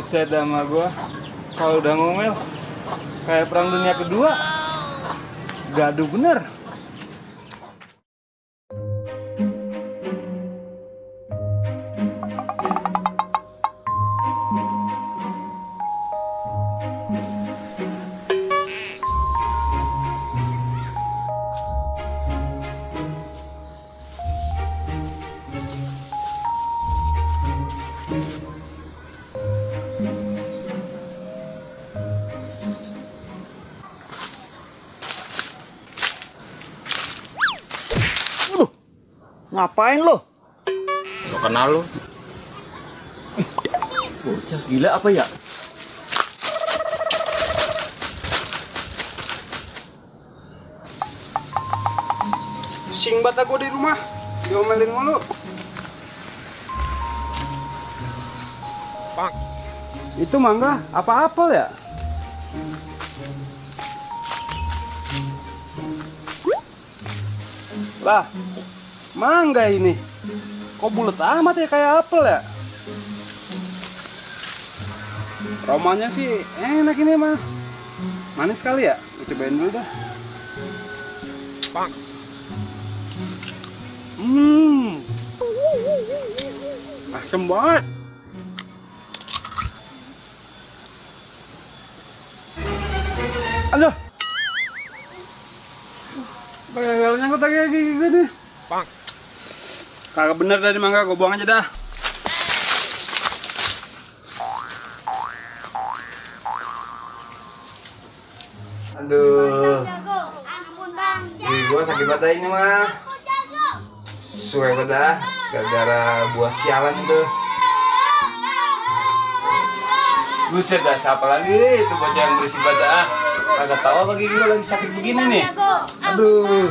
Buset sama gua. Kalau udah ngomel kayak perang dunia kedua. Gaduh bener. Ngapain lo? Lo kenal lo? Bocah gila apa ya? Pusing banget aku di rumah. Diomelin mulu. Pak. Itu mangga apa apel ya? Lah, mangga ini. Kok bulat amat ya kayak apel ya? Romanya sih enak ini mah. Manis sekali ya? Gue cobain dulu dah. Pak. Asem banget. Aduh. Kayak nyangkut lagi gigi gue nih. Pak. Kagak bener dari mangga, gue buang aja dah. Aduh. Gigi gue sakit banget ini mah. Suwe banget dah. Gara-gara buah sialan itu. Buset dah, siapa lagi itu bocah yang berisik banget dah. Kagak tahu apa gigi gue lagi sakit begini nih. Aduh.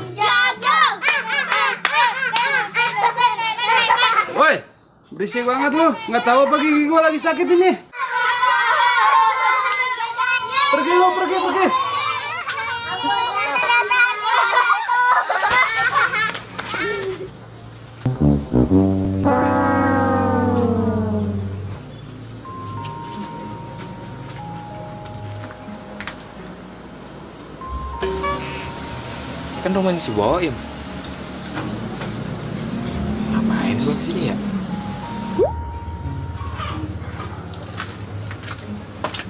Woi, berisik banget lu. Nggak tahu apa gigi gue lagi sakit ini. Pergi lu, pergi. Kan rumahnya si Boim. Ngapain gua kesini ya?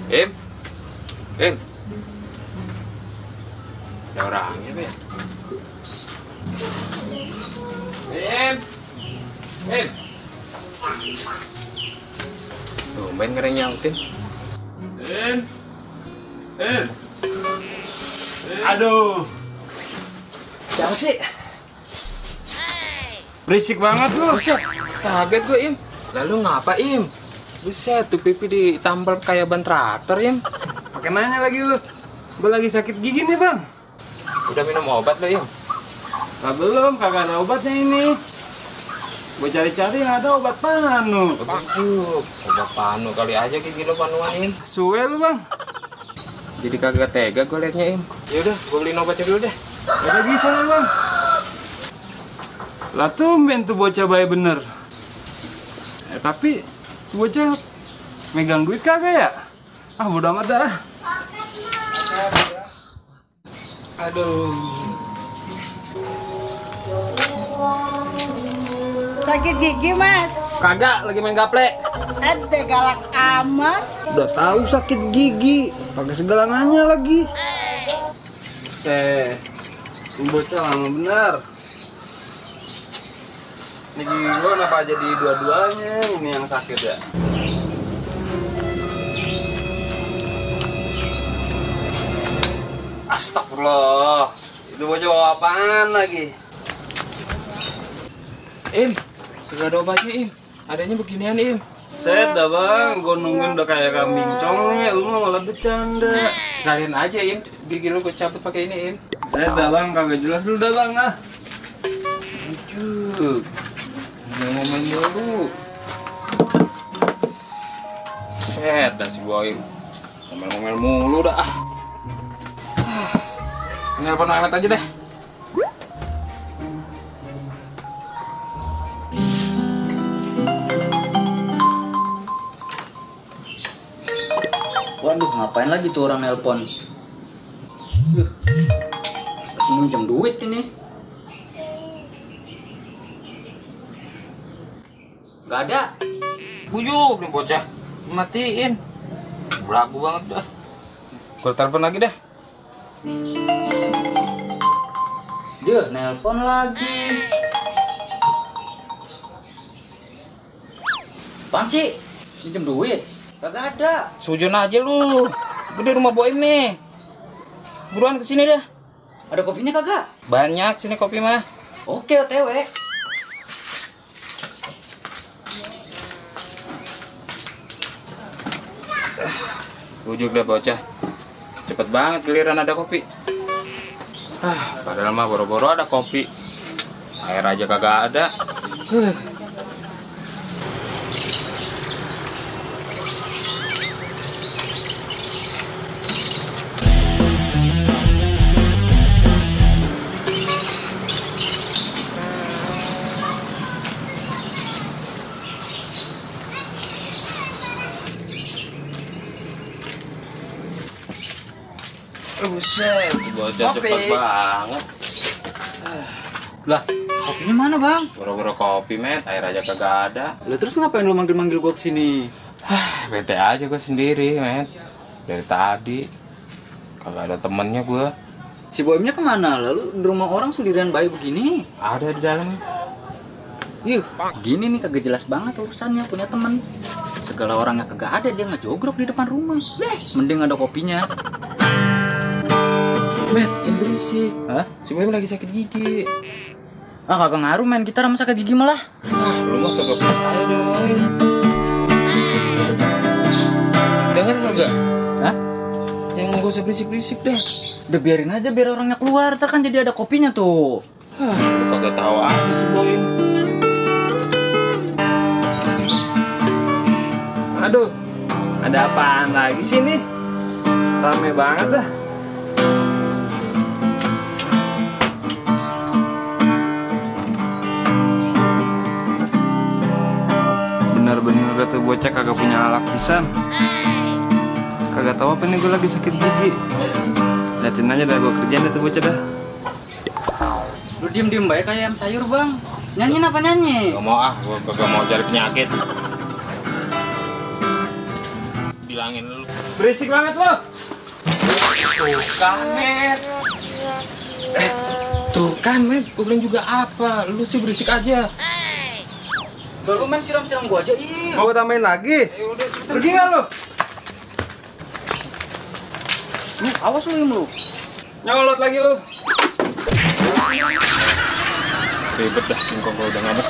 Im. Ada orangnya, Be. Im. Tumben gak ada yang nyautin. Im. Aduh. Siapa sih? Berisik banget lu. Buset, kaget gue, Im. Lalu ngapa, Im? Buset, tuh pipi ditambal kayak ban traktor, Im. Pakai nanya lagi lu. Gue lagi sakit gigi nih, Bang. Udah minum obat lo, Im? Nah, belum, kagak ada obatnya ini. Gue cari-cari nggak ada obat panu. Obat panu kali aja gigi lo panuan, Im. Suwe lu, Bang. Jadi kagak tega gue liatnya, Im. Yaudah, gue beliin obatnya dulu deh. Udah bisa ya, Bang. Lah tumben tuh bocah baik bener. Tapi tuh bocah megang duit kagak ya? Ah, bodo amat dah. Aduh. Sakit gigi, Mas? Kagak, lagi main gaple. Ada galak amat. Udah tahu sakit gigi, pakai segala nanya lagi. Bocah lama bener. Ini gigi gua kenapa jadi dua-duanya? Ini yang sakit ya. Astagfirullah. Itu bocah bawa apaan lagi? Im, gak ada obatnya, Im. Adanya beginian, Im. Set dah, Bang. Gue nungguin udah kayak kambing conge. Lu malah bercanda. Sekalian aja, Im. Gigi lu gue cabut pakai ini, Im. Set dah, Bang. Kagak jelas lu dah, Bang. Ah. Lucu. Ngomel mulu. Set dah si Boy. Ngomel-ngomel mulu dah. Nelpon Ahmed aja deh. Ngapain lagi tuh orang nelpon? Harus minjem duit ini. Gak ada. Bujuk nih bocah. Matiin. Belagu banget dah. Gue telepon lagi dah. Dia nelpon lagi. Apaan sih? Minjem duit? Kagak ada. Sujon aja lu. Gue di rumah Boim nih. Buruan kesini dah. Ada kopinya kagak? Banyak sini kopi mah. Oke, OTW. Bujuk dah bocah. Cepet banget giliran ada kopi. Padahal mah boro-boro ada kopi. Air aja kagak ada. Buset, bocah Kopi. cepet banget. Lah, kopinya mana, Bang? Boro-boro kopi, met. Air aja kagak ada. Lah terus ngapain lu manggil-manggil gua kesini? Bete aja gue sendiri, met. Dari tadi. Kagak ada temennya gue. Si Boimnya kemana? Lalu di rumah orang sendirian bayi begini? Ada di dalam. Yuh, gini nih kagak jelas banget urusannya punya temen. Segala orangnya kagak ada, dia ngejogrok di depan rumah. Mending ada kopinya. Met, yang berisik. Hah? Si Boim lagi sakit gigi. Ah, kagak ngaruh main gitar sama sakit gigi malah. Lu mah kagak percaya dong. Dengar kagak? Hah? Yang gak usah berisik-berisik dah. Udah biarin aja biar orangnya keluar, ntar kan jadi ada kopinya tuh. Lu kagak tahu aja si Boim. Aduh, ada apaan lagi sih nih? Rame banget dah. Bener-bener tuh bocah kagak punya alat pisan. Kagak tahu apa nih, gue lagi sakit gigi. Liatin aja dah, gue kerjain dah tuh bocah dah. Lu diem-diem baik kayak ayam sayur, Bang. Nyanyiin apa nyanyi? Gak mau ah, gue kagak mau cari penyakit. Bilangin lu. Berisik banget lo. Tuh kan, Met. Tuh kan, Met. Gue bilang juga apa. Lu sih berisik aja. Udah lu main siram-siram gua aja, ih. Mau gue tambahin lagi? Yaudah, pergi gak lu? Nih, awas lu, Im, lu. Nyolot lagi lu. Ribet dah, singkong kalau udah ngabuk.